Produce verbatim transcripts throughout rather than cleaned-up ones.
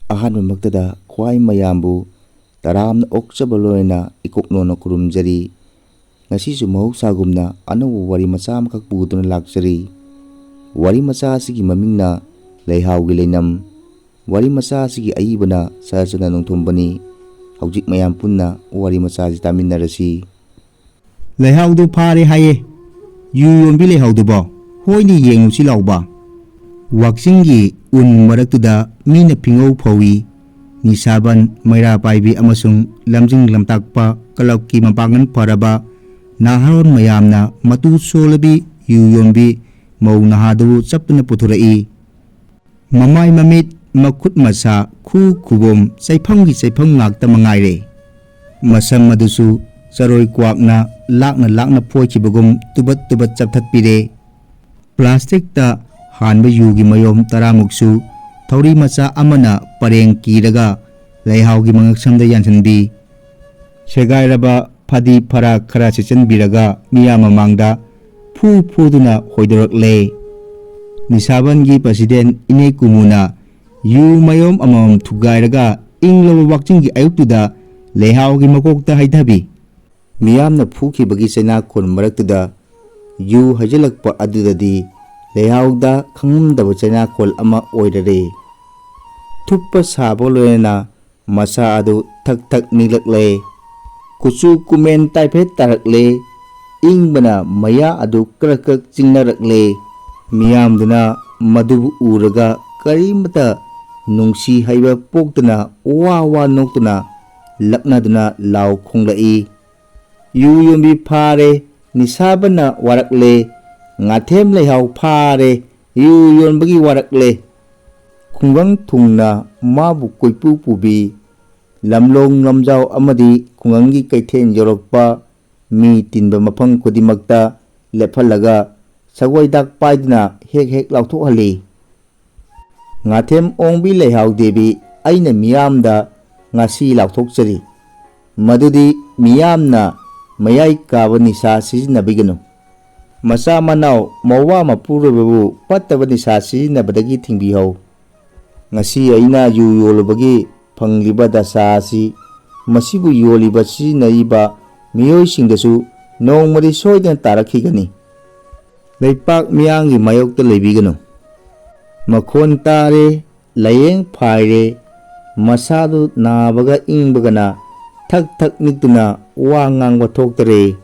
ꯑꯍꯥꯟꯕꯃꯛꯇꯗ ꯈ꯭ꯋꯥꯏ ꯃꯌꯥꯝꯕꯨ ꯇꯔꯥꯝꯅ ꯑꯣꯛꯆꯕ ꯂꯣꯏꯅ ꯏꯀꯣꯛꯅꯣꯅ ꯈꯨꯔꯨꯝꯖꯔꯤ꯫ ꯉꯁꯤꯁꯨ ꯃꯍꯧꯁꯥꯒꯨꯝꯅ ꯑꯅꯧꯕ ꯋꯥꯔꯤ ꯃꯆꯥ ꯑꯃꯈꯛ ꯄꯨꯗꯨꯅ ꯂꯥꯛꯆꯔꯤ꯫ ꯋꯥꯔꯤ ꯃꯆꯥ ꯑꯁꯤꯒꯤ ꯃꯃꯤꯡꯅ ꯂꯩꯍꯥꯎꯒꯤ ꯂꯩꯅꯝ꯫ ꯋꯥꯔꯤ ꯃꯆꯥ ꯑꯁꯤꯒꯤ ꯑꯏꯕꯅ ꯁꯍꯖꯅ ꯅꯣꯡꯊꯣꯝꯕꯅꯤ꯫ ꯍꯧꯖꯤꯛ ꯃꯌꯥꯝ ꯄꯨꯟꯅ ꯋꯥꯔꯤ ꯃꯆꯥ ꯑꯁꯤ ꯇꯥꯃꯤꯟꯅꯔꯁꯤ꯫ ꯂꯩꯍꯥꯎꯗꯨ ꯐꯥꯔꯦ ꯍꯥꯏꯌꯦ꯫ ꯌꯨ ꯌꯣꯟꯕꯤ ꯂꯩꯍꯥꯎꯗꯨꯕꯣ? ꯍꯣꯏꯅꯦ, ꯌꯦꯡꯉꯨꯁꯤ ꯂꯥꯎꯕ꯫ ꯋꯥꯛꯆꯤꯡꯒꯤ ꯎꯟ ꯃꯔꯛꯇꯨꯗ ꯃꯤꯅ ꯐꯤꯉꯧ ꯐꯧꯏ꯫ ꯅꯤꯁꯥꯕꯟ, ꯃꯩꯔꯥ ꯄꯥꯏꯕꯤ ꯑꯃꯁꯨꯡ ꯂꯝꯖꯤꯡ ꯂꯝꯇꯥꯛꯄ ꯀ꯭ꯂꯕꯀꯤ ꯃꯄꯥꯡꯒꯜ ꯐꯔꯕ ꯅꯍꯥꯔꯣꯜ ꯃꯌꯥꯝꯅ ꯃꯇꯨ ꯁꯣꯜꯂꯕꯤ ꯌꯨ ꯌꯣꯟꯕꯤ ꯃꯧ ꯅꯍꯥꯗꯨꯕꯨ ꯆꯞꯇꯨꯅ ꯄꯨꯊꯣꯔꯛꯏ꯫ ꯃꯃꯥꯏ ꯃꯃꯤꯠ, ꯃꯈꯨꯠ ꯃꯁꯥ, ꯈꯨ ꯈꯨꯕꯣꯝ ꯆꯩꯐꯝꯒꯤ ꯆꯩꯐꯝ ꯉꯥꯛꯇ ꯃꯉꯥꯏꯔꯦ꯫ ꯃꯁꯝ ꯑꯗꯨꯁꯨ ꯆꯔꯣꯏ ꯀ꯭ꯋꯥꯛꯅ ꯂꯥꯛꯅ ꯂꯥꯛꯅ ꯐꯣꯏꯈꯤꯕꯒꯨꯝ ꯇꯨꯕꯠ ꯇꯨꯕꯠ ꯆꯞꯊꯠꯄꯤꯔꯦ꯫ ꯄ꯭ꯂꯥꯁꯇꯤꯛꯇ ꯍꯥꯟꯕ ꯌꯨꯒꯤ ꯃꯌꯣꯝ ꯇꯔꯥꯃꯨꯛꯁꯨ ꯊꯧꯔꯤ ꯃꯆꯥ ꯑꯃꯅ ꯄꯔꯦꯡ ꯀꯤꯔꯒ ꯂꯩꯍꯥꯎꯒꯤ ꯃꯉꯛꯁꯝꯗ ꯌꯥꯟꯁꯤꯟꯕꯤ꯫ ꯁꯦꯒꯥꯏꯔꯕ ꯐꯗꯤ ꯐꯔꯥ ꯈꯔ ꯁꯤꯠꯆꯤꯟꯕꯤꯔꯒ ꯃꯤꯌꯥꯝ ꯃꯃꯥꯡꯗ ꯐꯨ ꯐꯨꯗꯨꯅ ꯍꯣꯏꯗꯣꯔꯛꯂꯦ꯫ ꯅꯤꯁꯥꯕꯟꯒꯤ ꯄ꯭ꯔꯁꯤꯗꯦꯟ ꯏꯅꯦ ꯀꯨꯃꯨꯅ ꯌꯨ ꯃꯌꯣꯝ ꯑꯃꯃꯝ ꯊꯨꯒꯥꯏꯔꯒ ꯏꯪꯂꯕ ꯋꯥꯛꯆꯤꯡꯒꯤ ꯑꯌꯨꯛꯇꯨꯗ ꯂꯩꯍꯥꯎꯒꯤ ꯃꯀꯣꯛꯇ ꯍꯩꯊꯕꯤ꯫ ꯃꯤꯌꯥꯝꯅ ꯐꯨꯈꯤꯕꯒꯤ ꯆꯩꯅꯥꯈꯣꯜ ꯃꯔꯛꯇꯨꯗ ꯌꯨ ꯍꯩꯖꯤꯜꯂꯛꯄ ꯑꯗꯨꯗꯗꯤ ꯂꯩꯍꯥꯎꯗ ꯈꯪꯉꯝꯗꯕ ꯆꯩꯅꯥꯈꯣꯜ ꯑꯃ ꯑꯣꯏꯔꯔꯦ꯫ ꯊꯨꯞꯄ ꯁꯥꯕ ꯂꯣꯏꯅꯅ ꯃꯁꯥ ꯑꯗꯨ ꯊꯛ ꯊꯛ ꯅꯤꯛꯂꯛꯂꯦ꯫ ꯀꯨꯆꯨ ꯀꯨꯃꯦꯟ ꯇꯥꯏꯐꯦꯠ ꯇꯥꯔꯛꯂꯦ꯫ ꯏꯪꯕꯅ ꯃꯌꯥ ꯑꯗꯨ ꯀ꯭ꯔꯛ ꯀ꯭ꯔꯛ ꯆꯤꯡꯅꯔꯛꯂꯦ꯫ ꯃꯤꯌꯥꯝꯗꯨꯅ ꯃꯗꯨꯕꯨ ꯎꯔꯒ ꯀꯔꯤꯃꯇ ꯅꯨꯡꯁꯤ ꯍꯩꯕ ꯄꯣꯛꯇꯅ ꯋꯥ ꯋꯥ ꯅꯣꯛꯇꯨꯅ ꯂꯛꯅꯗꯨꯅ ꯂꯥꯎ ꯈꯣꯡꯂꯛꯏ꯫ "ꯌꯨ ꯌꯣꯟꯕꯤ ꯐꯥꯔꯦ, ꯅꯤꯁꯥꯕꯅ ꯋꯥꯔꯛꯂꯦ, ꯉꯥꯊꯦꯝ ꯂꯩꯍꯥꯎ ꯐꯥꯔꯦ, ꯌꯨ ꯌꯣꯟꯕꯒꯤ ꯋꯥꯔꯛꯂꯦ"꯫ ꯈꯨꯡꯒꯪ ꯊꯨꯡꯅ ꯃꯥꯕꯨ ꯀꯣꯏꯄꯨ ꯄꯨꯕꯤ꯫ ꯂꯝꯂꯣꯡ ꯂꯝꯖꯥꯎ ꯑꯃꯗꯤ ꯈꯨꯡꯒꯪꯒꯤ ꯀꯩꯊꯦꯜ ꯌꯧꯔꯛꯄ ꯃꯤ ꯇꯤꯟꯕ ꯃꯐꯝ ꯈꯨꯗꯤꯡꯃꯛꯇ ꯂꯦꯞꯍꯜꯂꯒ ꯁꯒꯣꯜꯗꯥꯛ ꯄꯥꯏꯗꯨꯅ ꯍꯦꯛ ꯍꯦꯛ ꯂꯥꯎꯊꯣꯛꯍꯜꯂꯤ꯫ "ꯉꯥꯊꯦꯝ ꯑꯣꯡꯕꯤ ꯂꯩꯍꯥꯎ ꯗꯦꯕꯤ, ꯑꯩꯅ ꯃꯤꯌꯥꯝꯗ ꯉꯁꯤ ꯂꯥꯎꯊꯣꯛꯆꯔꯤ, ꯃꯗꯨꯗꯤ ꯃꯤꯌꯥꯝꯅ ꯃꯌꯥꯏ ꯀꯥꯕ ꯅꯤꯁꯥ ꯁꯤꯖꯤꯟꯅꯕꯤꯒꯅꯨ꯫ ꯃꯆꯥ ꯃꯅꯥꯎ, ꯃꯋꯥ ꯃꯄꯨꯔꯣꯏꯕꯕꯨ ꯐꯠꯇꯕ ꯅꯤꯁꯥ ꯁꯤꯖꯤꯟꯅꯕꯗꯒꯤ ꯊꯤꯡꯕꯤꯍꯧ"꯫ ꯉꯁꯤ ꯑꯩꯅ ꯌꯨ ꯌꯣꯜꯂꯨꯕꯒꯤ ꯐꯪꯂꯤꯕ ꯗꯁꯥ ꯑꯁꯤ ꯃꯁꯤꯕꯨ ꯌꯣꯜꯂꯤꯕ, ꯁꯤꯖꯤꯟꯅꯔꯤꯕ ꯃꯤꯑꯣꯏꯁꯤꯡꯗꯁꯨ ꯅꯣꯡꯃꯗꯤ ꯁꯣꯏꯗꯅ ꯇꯥꯔꯛꯈꯤꯒꯅꯤ꯫ ꯂꯩꯄꯥꯛ ꯃꯤꯌꯥꯝꯒꯤ ꯃꯥꯌꯣꯛꯇ ꯂꯩꯕꯤꯒꯅꯨ꯫ ꯃꯈꯣꯟ ꯇꯥꯔꯦ, ꯂꯥꯏꯌꯦꯡ ꯐꯥꯏꯔꯦ, ꯃꯁꯥꯗꯨ ꯅꯥꯕꯒ ꯏꯪꯕꯒꯅ ꯊꯛ ꯊꯛ ꯅꯤꯛꯇꯨꯅ ꯋꯥ ꯉꯥꯡꯕ ꯊꯣꯛꯇꯔꯦ꯫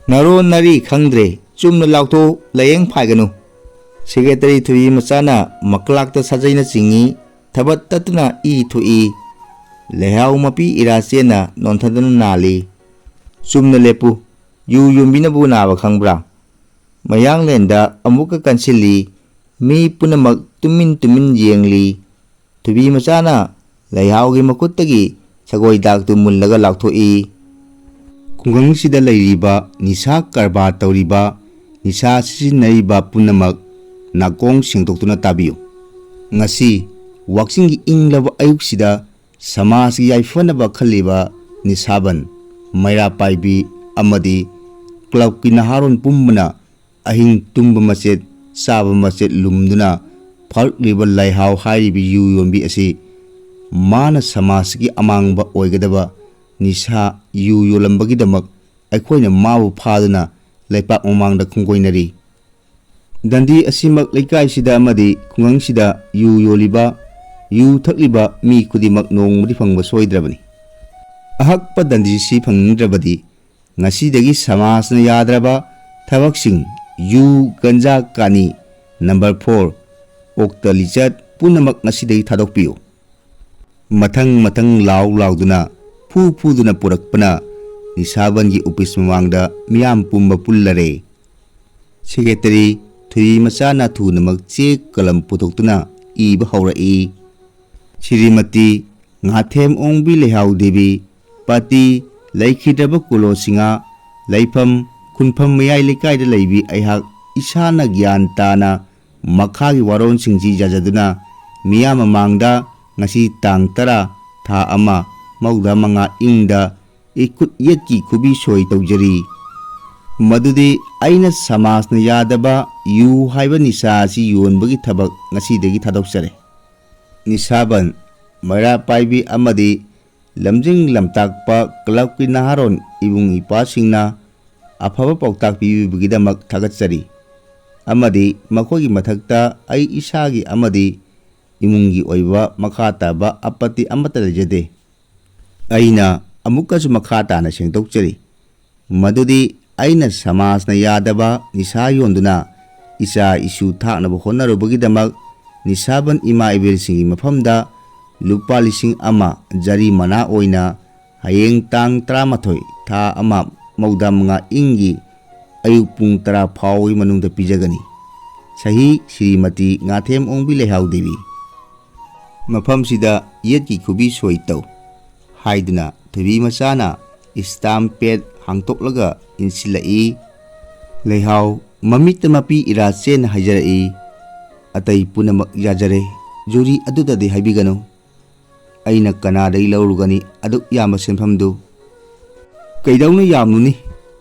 ꯅꯔꯣꯟ ꯅꯔꯤ ꯈꯪꯗ꯭ꯔꯦ, ꯆꯨꯝꯅ ꯂꯥꯎꯊꯣꯛ, ꯂꯥꯏꯌꯦꯡ ꯐꯥꯏꯒꯅꯨ꯫ ꯁꯦꯀ꯭ꯔꯦꯇꯔꯤ ꯊꯣꯏꯕꯤ ꯃꯆꯥꯅ ꯃꯀ꯭ꯂꯥꯛꯇ ꯁꯥꯖꯩꯅ ꯆꯤꯡꯏ, ꯊꯕꯠ ꯇꯠꯇꯨꯅ ꯏ ꯊꯣꯛꯏ꯫ ꯂꯩꯍꯥꯎ ꯃꯄꯤ ꯏꯔꯥ ꯆꯦꯟꯅ ꯅꯣꯟꯊꯗꯨꯅ ꯅꯥꯜꯂꯤ꯫ ꯆꯨꯝꯅ ꯂꯦꯞꯄꯨ, ꯌꯨ ꯌꯣꯟꯕꯤꯅꯕꯨ ꯅꯥꯕ ꯈꯪꯕ꯭ꯔꯥ? ꯃꯌꯥꯡꯂꯦꯟꯗ ꯑꯃꯨꯛꯀ ꯀꯟꯁꯤꯜꯂꯤ꯫ ꯃꯤ ꯄꯨꯝꯅꯃꯛ ꯇꯨꯃꯤꯟ ꯇꯨꯃꯤꯟ ꯌꯦꯡꯂꯤ꯫ ꯊꯣꯏꯕꯤ ꯃꯆꯥꯅ ꯂꯩꯍꯥꯎꯒꯤ ꯃꯈꯨꯠꯇꯒꯤ ꯁꯒꯣꯏꯗꯥꯛꯇꯨ ꯃꯨꯜꯂꯒ ꯂꯥꯎꯊꯣꯛꯏ꯫ ꯈꯨꯡꯒꯪꯁꯤꯗ ꯂꯩꯔꯤꯕ ꯅꯤꯁꯥ ꯀꯔꯕꯥꯔ ꯇꯧꯔꯤꯕ, ꯅꯤꯁꯥ ꯁꯤꯖꯤꯟꯅꯔꯤꯕ ꯄꯨꯝꯅꯃꯛ ꯅꯥꯀꯣꯡ ꯁꯦꯡꯗꯣꯛꯇꯨꯅ ꯇꯥꯕꯤꯌꯨ꯫ ꯉꯁꯤ ꯋꯥꯛꯆꯤꯡꯒꯤ ꯏꯪꯂꯕ ꯑꯌꯨꯛꯁꯤꯗ ꯁꯃꯥꯖꯀꯤ ꯌꯥꯏꯐꯅꯕ ꯈꯜꯂꯤꯕ ꯅꯤꯁꯥꯕꯟ, ꯃꯩꯔꯥ ꯄꯥꯏꯕꯤ ꯑꯃꯗꯤ ꯀ꯭ꯂꯕꯀꯤ ꯅꯍꯥꯔꯣꯜ ꯄꯨꯝꯕꯅ ꯑꯍꯤꯡ ꯇꯨꯝꯕ ꯃꯆꯦꯠ, ꯆꯥꯕ ꯃꯆꯦꯠ ꯂꯨꯝꯗꯨꯅ ꯐꯥꯔꯛꯂꯤꯕ ꯂꯩꯍꯥꯎ ꯍꯥꯏꯔꯤꯕ ꯌꯨ ꯌꯣꯟꯕꯤ ꯑꯁꯤ ꯃꯥꯅ ꯁꯃꯥꯖꯀꯤ ꯑꯃꯥꯡꯕ ꯑꯣꯏꯒꯗꯕ ꯅꯤꯁꯥ ꯌꯨ ꯌꯣꯜꯂꯝꯕꯒꯤꯗꯃꯛ ꯑꯩꯈꯣꯏꯅ ꯃꯥꯕꯨ ꯐꯥꯗꯨꯅ ꯂꯩꯄꯥꯛ ꯃꯃꯥꯡꯗ ꯈꯣꯡꯒꯣꯏꯅꯔꯤ꯫ ꯗꯟꯗꯤ ꯑꯁꯤꯃꯛ ꯂꯩꯀꯥꯏꯁꯤꯗ ꯑꯃꯗꯤ ꯈꯨꯡꯒꯪꯁꯤꯗ ꯌꯨ ꯌꯣꯜꯂꯤꯕ, ꯌꯨ ꯊꯛꯂꯤꯕ ꯃꯤ ꯈꯨꯗꯤꯡꯃꯛ ꯅꯣꯡꯃꯗꯤ ꯐꯪꯕ ꯁꯣꯏꯗ꯭ꯔꯕꯅꯤ꯫ ꯑꯍꯛꯄ ꯗꯟꯗꯤꯁꯤ ꯐꯪꯅꯤꯡꯗ꯭ꯔꯕꯗꯤ ꯉꯁꯤꯗꯒꯤ ꯁꯃꯥꯖꯅ ꯌꯥꯗ꯭ꯔꯕ ꯊꯕꯛꯁꯤꯡ, ꯌꯨ, ꯒꯟꯖꯥ, ꯀꯥꯅꯤ, ꯅꯝꯕꯔ ꯐꯣꯔ, ꯑꯣꯛꯇ ꯂꯤꯆꯠ ꯄꯨꯝꯅꯃꯛ ꯉꯁꯤꯗꯒꯤ ꯊꯥꯗꯣꯛꯄꯤꯌꯨ꯫ ꯃꯊꯪ ꯃꯊꯪ ꯂꯥꯎ ꯂꯥꯎꯗꯨꯅ, ꯐꯨ ꯐꯨꯗꯨꯅ ꯄꯨꯔꯛꯄꯅ ꯅꯤꯁꯥꯕꯟꯒꯤ ꯑꯣꯐꯤꯁ ꯃꯃꯥꯡꯗ ꯃꯤꯌꯥꯝ ꯄꯨꯝꯕ ꯄꯨꯜꯂꯔꯦ꯫ ꯁꯦꯀ꯭ꯔꯦꯇꯔꯤ ꯊꯣꯏꯕꯤ ꯃꯆꯥꯅ ꯊꯨꯅꯃꯛ ꯆꯦ ꯀꯂꯝ ꯄꯨꯊꯣꯛꯇꯨꯅ ꯏꯕ ꯍꯧꯔꯛꯏ꯫ ꯁ꯭ꯔꯤꯃꯇꯤ ꯉꯥꯊꯦꯝ ꯑꯣꯡꯕꯤ ꯂꯩꯍꯥꯎ ꯗꯦꯕꯤ, ꯄꯇꯤ ꯂꯩꯈꯤꯗ꯭ꯔꯕ ꯀꯨꯂꯣ ꯁꯤꯡꯍ, ꯂꯩꯐꯝ ꯈꯨꯟꯐꯝ ꯃꯌꯥꯏ ꯂꯩꯀꯥꯏꯗ ꯂꯩꯕꯤ ꯑꯩꯍꯥꯛ ꯏꯁꯥꯅ ꯒ꯭ꯌꯥꯟ ꯇꯥꯅ ꯃꯈꯥꯒꯤ ꯋꯥꯔꯣꯜꯁꯤꯡꯁꯤ ꯌꯥꯖꯗꯨꯅ ꯃꯤꯌꯥꯝ ꯃꯃꯥꯡꯗ ꯉꯁꯤ ꯇꯥꯡ ꯇꯔꯥ, ꯊꯥ ꯑꯃ, ꯃꯧꯗ꯭ꯔꯥ ꯃꯉꯥ ꯏꯪꯗ ꯏꯈꯨꯠ ꯌꯦꯠꯀꯤ ꯈꯨꯕꯤ ꯁꯣꯏ ꯇꯧꯖꯔꯤ꯫ ꯃꯗꯨꯗꯤ ꯑꯩꯅ ꯁꯃꯥꯖꯅ ꯌꯥꯗꯕ ꯌꯨ ꯍꯥꯏꯕ ꯅꯤꯁꯥ ꯑꯁꯤ ꯌꯣꯟꯕꯒꯤ ꯊꯕꯛ ꯉꯁꯤꯗꯒꯤ ꯊꯥꯗꯣꯛꯆꯔꯦ꯫ ꯅꯤꯁꯥꯕꯟ, ꯃꯩꯔꯥ ꯄꯥꯏꯕꯤ ꯑꯃꯗꯤ ꯂꯝꯖꯤꯡ ꯂꯝꯇꯥꯛꯄ ꯀ꯭ꯂꯕꯀꯤ ꯅꯍꯥꯔꯣꯟ ꯏꯕꯨꯡ ꯏꯄ꯭ꯋꯥꯁꯤꯡꯅ ꯑꯐꯕ ꯄꯥꯎꯇꯥꯛ ꯄꯤꯕꯤꯕꯒꯤꯗꯃꯛ ꯊꯥꯒꯠꯆꯔꯤ꯫ ꯑꯃꯗꯤ ꯃꯈꯣꯏꯒꯤ ꯃꯊꯛꯇ ꯑꯩ ꯏꯁꯥꯒꯤ ꯑꯃꯗꯤ ꯏꯃꯨꯡꯒꯤ ꯑꯣꯏꯕ ꯃꯈꯥ ꯇꯥꯕ ꯑꯄꯠꯇꯤ ꯑꯃꯠꯇ ꯂꯩꯖꯗꯦ꯫ ꯑꯩꯅ ꯑꯃꯨꯛꯀꯁꯨ ꯃꯈꯥ ꯇꯥꯅ ꯁꯦꯡꯗꯣꯛꯆꯔꯤ꯫ ꯃꯗꯨꯗꯤ ꯑꯩꯅ ꯁꯃꯥꯖꯅ ꯌꯥꯗꯕ ꯅꯤꯁꯥ ꯌꯣꯟꯗꯨꯅ ꯏꯆꯥ ꯏꯁꯨ ꯊꯥꯛꯅꯕ ꯍꯣꯠꯅꯔꯨꯕꯒꯤꯗꯃꯛ ꯅꯤꯁꯥꯕꯟ ꯏꯃꯥ ꯏꯕꯦꯜꯁꯤꯡꯒꯤ ꯃꯐꯝꯗ ꯂꯨꯄꯥ ꯂꯤꯁꯤꯡ ꯑꯃ ꯖꯔꯤꯃꯅꯥ ꯑꯣꯏꯅ ꯍꯌꯦꯡ ꯇꯥꯡ ꯇꯔꯥꯃꯥꯊꯣꯏ, ꯊꯥ ꯑꯃ, ꯃꯧꯗ꯭ꯔꯥ ꯃꯉꯥ ꯏꯪꯒꯤ ꯑꯌꯨꯛ ꯄꯨꯡ ꯇꯔꯥ ꯐꯥꯎꯕꯒꯤ ꯃꯅꯨꯡꯗ ꯄꯤꯖꯒꯅꯤ꯫ ꯁꯍꯤ, ꯁ꯭ꯔꯤꯃꯇꯤ ꯉꯥꯊꯦꯝ ꯑꯣꯡꯕꯤ ꯂꯩꯍꯥꯎ ꯗꯦꯕꯤ꯫ ꯃꯐꯝꯁꯤꯗ ꯌꯦꯠꯀꯤ ꯈꯨꯕꯤ ꯁꯣꯏ ꯇꯧ ꯍꯥꯏꯗꯨꯅ ꯊꯣꯏꯕꯤ ꯃꯆꯥꯅ ꯏꯁꯇꯥꯝ ꯄꯦꯗ ꯍꯥꯡꯇꯣꯛꯂꯒ ꯏꯟꯁꯤꯜꯂꯛꯏ꯫ ꯂꯩꯍꯥꯎ ꯃꯃꯤꯠꯇ ꯃꯄꯤ ꯏꯔꯥ ꯆꯦꯟꯅ ꯍꯥꯏꯖꯔꯛꯏ, "ꯑꯇꯩ ꯄꯨꯝꯅꯃꯛ ꯌꯥꯖꯔꯦ, ꯖꯨꯔꯤ ꯑꯗꯨꯗꯗꯤ ꯍꯥꯏꯕꯤꯒꯅꯨ꯫ ꯑꯩꯅ ꯀꯅꯥꯗꯒꯤ ꯂꯧꯔꯨꯒꯅꯤ ꯑꯗꯨꯛ ꯌꯥꯝꯕ ꯁꯦꯟꯐꯝꯗꯨ?" "ꯀꯩꯗꯧꯅ ꯌꯥꯝꯂꯨꯅꯤ?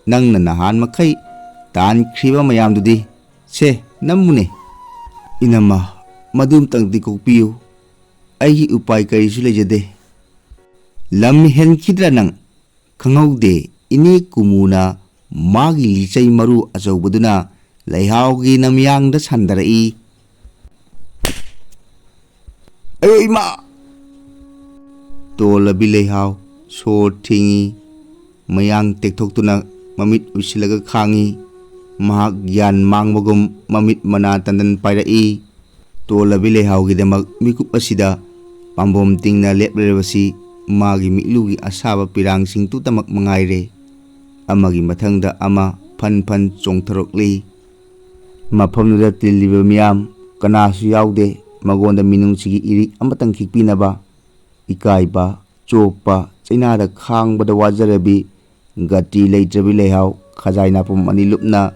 ꯅꯪꯅ ꯅꯍꯥꯟ ꯃꯈꯩ ꯇꯥꯟꯈ꯭ꯔꯤꯕ ꯃꯌꯥꯝꯗꯨꯗꯤ꯫ ꯁꯦ, ꯅꯝꯃꯨꯅꯦ꯫" "ꯏꯅꯝꯃ, ꯃꯗꯨꯝꯇꯪꯗꯤ ꯀꯣꯛꯄꯤꯌꯨ꯫ ꯑꯩꯒꯤ ꯎꯄꯥꯏ ꯀꯔꯤꯁꯨ ꯂꯩꯖꯗꯦ꯫" "ꯂꯝ ꯍꯦꯟꯈꯤꯗ꯭ꯔꯥ ꯅꯪ? ꯈꯪꯍꯧꯗꯦ꯫" ꯏꯅꯦ ꯀꯨꯃꯨꯅ ꯃꯥꯒꯤ ꯂꯤꯆꯩ ꯃꯔꯨ ꯑꯆꯧꯕꯗꯨꯅ ꯂꯩꯍꯥꯎꯒꯤ ꯅꯃꯌꯥꯡꯗ ꯁꯥꯟꯗꯔꯛꯏ꯫ "ꯑꯌꯣ ꯏꯃꯥ!" ꯇꯣꯜꯂꯕꯤ ꯂꯩꯍꯥꯎ ꯁꯣꯔ ꯊꯤꯡꯏ꯫ ꯃꯌꯥꯡ ꯇꯦꯛꯊꯣꯛꯇꯨꯅ ꯃꯃꯤꯠ ꯎꯏꯁꯤꯜꯂꯒ ꯈꯥꯡꯏ꯫ ꯃꯍꯥꯛ ꯒ꯭ꯌꯥꯟ ꯃꯥꯡꯕꯒꯨꯝ ꯃꯃꯤꯠ ꯃꯅꯥ ꯇꯟꯗꯟ ꯄꯥꯏꯔꯛꯏ꯫ ꯇꯣꯜꯂꯕꯤ ꯂꯩꯍꯥꯎꯒꯤꯗꯃꯛ ꯃꯤꯀꯨꯞ ꯑꯁꯤꯗ ꯄꯥꯝꯕꯣꯝ ꯇꯤꯡꯅ ꯂꯦꯞꯂꯤꯕꯁꯤ ꯃꯥꯒꯤ ꯃꯤꯠꯂꯨꯒꯤ ꯑꯁꯥꯕ ꯄꯤꯔꯥꯡꯁꯤꯡꯗꯨꯇꯃꯛ ꯃꯉꯥꯏꯔꯦ꯫ ꯑꯃꯒꯤ ꯃꯊꯪꯗ ꯑꯃ ꯐꯟ ꯐꯟ ꯆꯣꯡꯊꯔꯛꯂꯤ꯫ ꯃꯐꯝꯗꯨꯗ ꯇꯤꯜꯂꯤꯕ ꯃꯤꯌꯥꯝ ꯀꯅꯥꯁꯨ ꯌꯥꯎꯗꯦ꯫ ꯃꯉꯣꯟꯗ ꯃꯤꯅꯨꯡꯁꯤꯒꯤ ꯏꯔꯤꯛ ꯑꯃꯇꯪ ꯈꯤꯛꯄꯤꯅꯕ꯫ ꯏꯀꯥꯏꯕ, ꯆꯣꯞꯄ, ꯆꯩꯅꯥꯗ ꯈꯥꯡꯕꯗ ꯋꯥꯖꯔꯕꯤ, ꯒꯇꯤ ꯂꯩꯇ꯭ꯔꯕꯤ ꯂꯩꯍꯥꯎ ꯈꯖꯥꯏ ꯅꯥꯄꯨꯝ ꯑꯅꯤ ꯂꯨꯞꯅ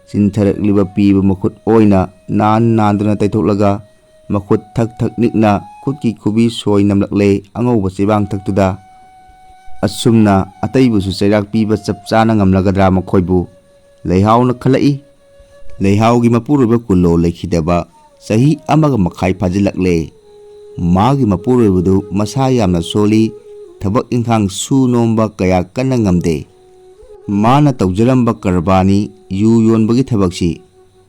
ꯆꯤꯟꯊꯔꯛꯂꯤꯕ ꯄꯤꯕ ꯃꯈꯨꯠ ꯑꯣꯏꯅ ꯅꯥꯟ ꯅꯥꯟꯗꯨꯅ ꯇꯩꯊꯣꯛꯂꯒ ꯃꯈꯨꯠ ꯊꯛ ꯊꯛ ꯅꯤꯛꯅ ꯈꯨꯠꯀꯤ ꯈꯨꯕꯤ ꯁꯣꯏ ꯅꯝꯂꯛꯂꯦ ꯑꯉꯧꯕ ꯆꯦꯕꯥꯡꯊꯛꯇꯨꯗ꯫ ꯑꯁꯨꯝꯅ ꯑꯇꯩꯕꯨꯁꯨ ꯆꯩꯔꯥꯛ ꯄꯤꯕ ꯆꯞ ꯆꯥꯅ ꯉꯝꯂꯒꯗ꯭ꯔꯥ ꯃꯈꯣꯏꯕꯨ? ꯂꯩꯍꯥꯎꯅ ꯈꯜꯂꯛꯏ꯫ ꯂꯩꯍꯥꯎꯒꯤ ꯃꯄꯨꯔꯣꯏꯕ ꯀꯨꯂꯣ ꯂꯩꯈꯤꯗꯕ ꯆꯍꯤ ꯑꯃꯒ ꯃꯈꯥꯏ ꯐꯥꯖꯤꯜꯂꯛꯂꯦ꯫ ꯃꯥꯒꯤ ꯃꯄꯨꯔꯣꯏꯕꯗꯨ ꯃꯁꯥ ꯌꯥꯝꯅ ꯁꯣꯜꯂꯤ, ꯊꯕꯛ ꯏꯪꯈꯥꯡ ꯁꯨ ꯅꯣꯝꯕ ꯀꯌꯥ ꯀꯟꯅ ꯉꯝꯗꯦ꯫ ꯃꯥꯅ ꯇꯧꯖꯔꯝꯕ ꯀꯔꯕꯥꯔꯅꯤ ꯌꯨ ꯌꯣꯟꯕꯒꯤ ꯊꯕꯛꯁꯤ꯫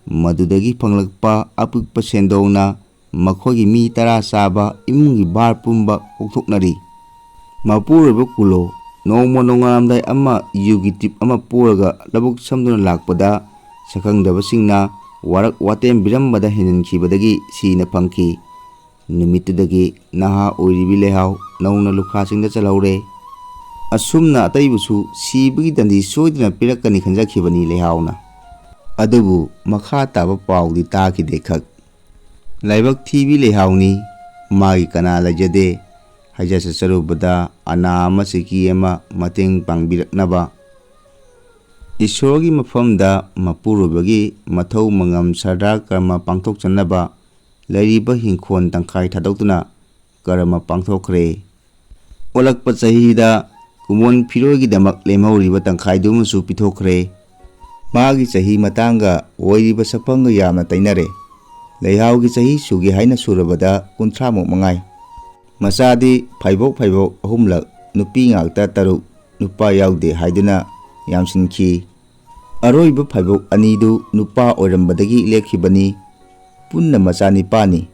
ꯃꯗꯨꯗꯒꯤ ꯐꯪꯂꯛꯄ ꯑꯄꯤꯛꯄ ꯁꯦꯟꯗꯣꯡꯅ ꯃꯈꯣꯏꯒꯤ ꯃꯤ ꯇꯔꯥ ꯆꯥꯕ ꯏꯃꯨꯡꯒꯤ ꯚꯥꯔ ꯄꯨꯝꯕ ꯀꯣꯛꯊꯣꯛꯅꯔꯤ꯫ ꯃꯄꯨꯔꯣꯏꯕ ꯀꯨꯂꯣ ꯅꯣꯡꯃ ꯅꯣꯡꯉꯥꯜꯂꯝꯗꯥꯏ ꯑꯃ ꯌꯨꯒꯤ ꯇ꯭ꯔꯤꯞ ꯑꯃ ꯄꯨꯔꯒ ꯂꯧꯕꯨꯛ ꯁꯝꯗꯨꯅ ꯂꯥꯛꯄꯗ, ꯁꯛꯈꯪꯗꯕꯁꯤꯡꯅ ꯋꯥꯔꯛ ꯋꯥꯇꯦꯝ ꯄꯤꯔꯝꯕꯗ ꯍꯦꯟꯖꯤꯟꯈꯤꯕꯗꯒꯤ ꯁꯤꯅ ꯐꯪꯈꯤ꯫ ꯅꯨꯃꯤꯠꯇꯨꯗꯒꯤ ꯅꯍꯥ ꯑꯣꯏꯔꯤꯕꯤ ꯂꯩꯍꯥꯎ ꯅꯧꯅ ꯂꯨꯈꯥꯁꯤꯡꯗ ꯆꯜꯍꯧꯔꯦ꯫ ꯑꯁꯨꯝꯅ ꯑꯇꯩꯕꯨꯁꯨ ꯁꯤꯕꯒꯤ ꯗꯟꯗꯤ ꯁꯣꯏꯗꯅ ꯄꯤꯔꯛꯀꯅꯤ ꯈꯟꯖꯈꯤꯕꯅꯤ ꯂꯩꯍꯥꯎꯅ꯫ ꯑꯗꯨꯕꯨ ꯃꯈꯥ ꯇꯥꯕ ꯄꯥꯎꯗꯤ ꯇꯥꯈꯤꯗꯦ ꯈꯛ꯫ ꯂꯥꯏꯕꯛ ꯊꯤꯕꯤ ꯂꯩꯍꯥꯎꯅꯤ, ꯃꯥꯒꯤ ꯀꯅꯥ ꯂꯩꯖꯗꯦ꯫ ꯍꯥꯏꯖ ꯆꯠꯆꯔꯨꯕꯗ ꯑꯅꯥ ꯑꯃ ꯆꯤꯀꯤ ꯑꯃ ꯃꯇꯦꯡ ꯄꯥꯡꯕꯤꯔꯛꯅꯕ꯫ ꯏꯁꯣꯔꯒꯤ ꯃꯐꯝꯗ ꯃꯄꯨꯔꯣꯏꯕꯒꯤ ꯃꯊꯧ ꯃꯉꯝ ꯁꯔꯗꯥꯔ ꯀꯔꯃ ꯄꯥꯡꯊꯣꯛꯆꯅꯕ ꯂꯩꯔꯤꯕ ꯍꯤꯡꯈꯣꯜ ꯇꯪꯈꯥꯏ ꯊꯥꯗꯣꯛꯇꯨꯅ ꯀꯔꯃ ꯄꯥꯡꯊꯣꯛꯈ꯭ꯔꯦ꯫ ꯑꯣꯜꯂꯛꯄ ꯆꯍꯤꯗ ꯀꯨꯝꯑꯣꯟ ꯐꯤꯔꯣꯏꯒꯤꯗꯃꯛ ꯂꯦꯝꯍꯧꯔꯤꯕ ꯇꯪꯈꯥꯏꯗꯨꯃꯁꯨ ꯄꯤꯊꯣꯛꯈ꯭ꯔꯦ꯫ ꯃꯥꯒꯤ ꯆꯍꯤ ꯃꯇꯥꯡꯒ ꯑꯣꯏꯔꯤꯕ ꯁꯛꯐꯝꯒ ꯌꯥꯝꯅ ꯇꯩꯅꯔꯦ꯫ ꯂꯩꯍꯥꯎꯒꯤ ꯆꯍꯤ ꯁꯨꯒꯦ ꯍꯥꯏꯅ ꯁꯨꯔꯕꯗ ꯀꯨꯟꯊ꯭ꯔꯥꯃꯨꯛ ꯃꯉꯥꯏ꯫ ꯃꯆꯥꯗꯤ ꯐꯩꯕꯣꯛ ꯐꯩꯕꯣꯛ ꯑꯍꯨꯝꯂꯛ, ꯅꯨꯄꯤ ꯉꯥꯛꯇ ꯇꯔꯨꯛ, ꯅꯨꯄꯥ ꯌꯥꯎꯗꯦ ꯍꯥꯏꯗꯨꯅ ꯌꯥꯝꯁꯤꯟꯈꯤ꯫ ꯑꯔꯣꯏꯕ ꯐꯩꯕꯣꯛ ꯑꯅꯤꯗꯨ ꯅꯨꯄꯥ ꯑꯣꯏꯔꯝꯕꯗꯒꯤ ꯂꯦꯞꯈꯤꯕꯅꯤ꯫ ꯄꯨꯟꯅ ꯃꯆꯥ ꯅꯤꯄꯥꯅꯤ꯫